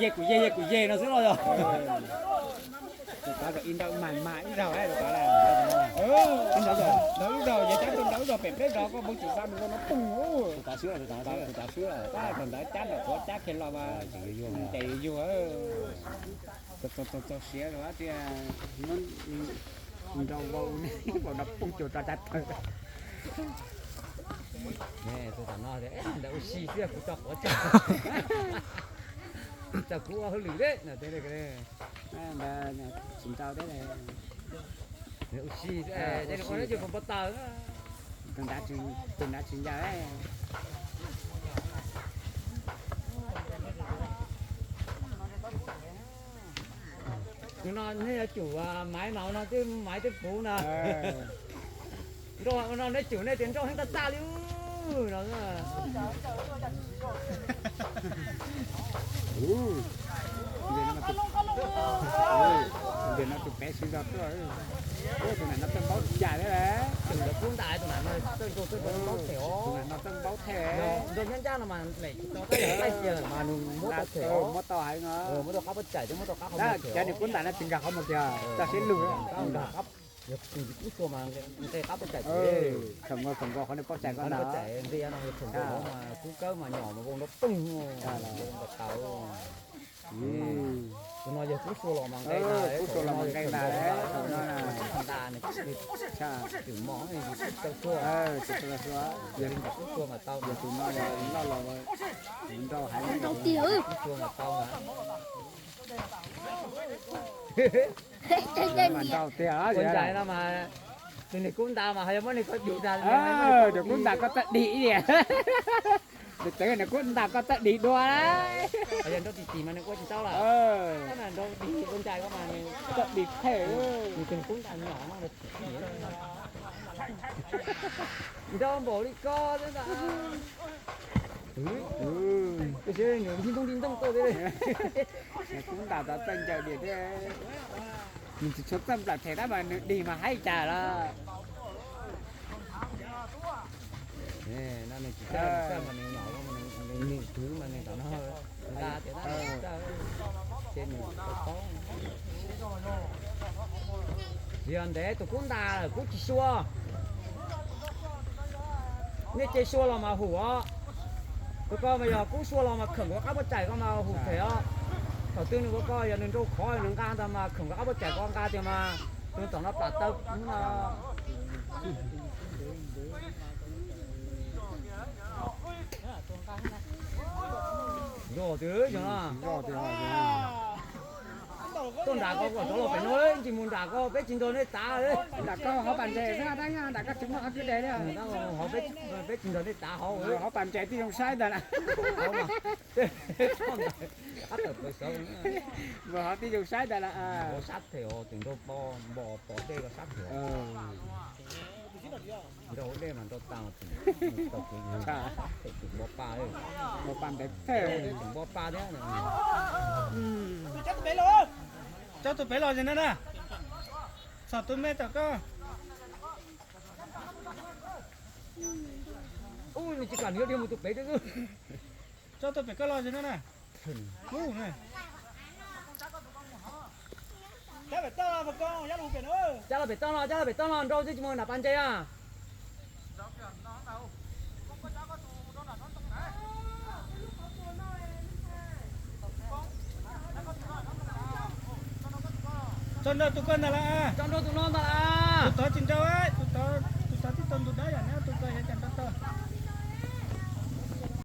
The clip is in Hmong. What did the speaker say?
Yej kuv yej, yej kuv yej no xwb los yog. Tus tod kom ib nrau mas mas ib zaug, tus tod ntawd ib zaug, yog cab tus ntawd ib zaug pem pleb zos koj npau tsis xa mus no poog. Tus tod swb, tus tod swb, tus tod swb, tus ntawd cab nram qhuav cab kiag los mas ces yuag yuag. Txaus siav rau tias muab nrau vau ne, vau no poog cuag tso cab tawg. Tus tom no ntawd ua si xwb, kuv tso qhuav tso, txawm kuv ua hauj lwm thiab no. Ntawd tsis nrau thiab. Ua si, ua si, npau taws. Tus nrad tsis ncaws. Tus no nej yuav tsum maiv mas ua no twb maiv twb puv na. Nrau ua no nej tsum nej tias nrau heev tag tag li no. Tus no tus pem sib zog tuaj. Tus no no txawj npaub cai thiab. Tus ntawd kub ntais, tus no txawj nrau txawj npaub them os. Tus no txawj npaub them. Nrau nyab ncaj no mas lem tsis tau, tab yog taij kiag mas nws muab tau them os. Muab tau heev os. Muab tau qab pob cai thiab muab tau qab qhov muag them os. Cov niag kub ntais no tsis nkag qhov muag kiag, tso siab lug. Yog kub sua mas nqe qab pob cai. Thaum nkaus, thaum nkaus qhov niag pob cai ko ntag. Pob cai nqi no thaum nkaus mas kub kawb mas nyom mas vau nrau poog. Tus no yog kub sua los mas nqe, kub sua los mas nqe ntag. Ntas nws twm mos tsis tau sua. Yog li ntawd kub sua mas tau, tus no yog loj los nrau heev, kub sua mas tau. Ua ncaim no mas tus niag kub ntas mas ho yog muab niag ko dig tag. Tus kub ntas koj txawj dig ib yam. Tus tsev niag kub ntas koj txawj dig dua. Yog nrau tis tis mas nws ua tsis tau lawm. Nrau dig ua ncaim ko mas nws txawj dig phem. Nws tus kub ntas nyom no. Nrau npaum li ko xwb ntag. Tab sis nws nti ntoo nti ntoo tuaj thiab. Kub ntas txawj ncaws diam thiab. Nws tsis tshua txawj nplawm them tab mas nws dig mas haib cas lawm. No nws tsis txawj mas nws nyom, nws twv mas nws tam no nqa tias tab tsis txawj, ces nws tau paub. Tsis yog ntev tus kub ntas lawm kub tsis sua. Nej ce sua los mas hum os. Tus ko mas yog kub sua los mas khawm nkaus qab pob cai ko mas hum phem os. Thaum twg nws ua ko yog nws nrau khov nws nqa ntag mas khawm nkaus qab pob cai ko nqa tiag mas tus tom no plam taw no. Zos twg no. Tuaj nram ko kom rov los pem no, tsis mus nram ko peb tsis nrog nej tav. Nram ko hauv pas ntses xwb, nram ko tsis muaj qhov kwv deg li. Peb tsis nrog nej tav hauv, hauv pas ntses tib zoo saib ntag. Mus hauv tib zoo saib ntag las. Sab them os, tus nrau npo pov dej ko sab them. Nrau dej mas nrau tas, tus nrau pa, nrau pa ntev thawj, tus nrau pa thiab. Coj tus pem los na, txog tus me tom koj. Ub, nws tsis kam nws yuav dhia mus tus pem thiab xwb. Coj tus pem koj los na. Cab los pem toj no, cab los pem toj no, nrau twb tsis mus nram pas ntses a. Tso nrau tus koj ntag las. Tso nrau tus no ntag las. Tus tod tsis nrau, tus tod, tus tod twb tau ntu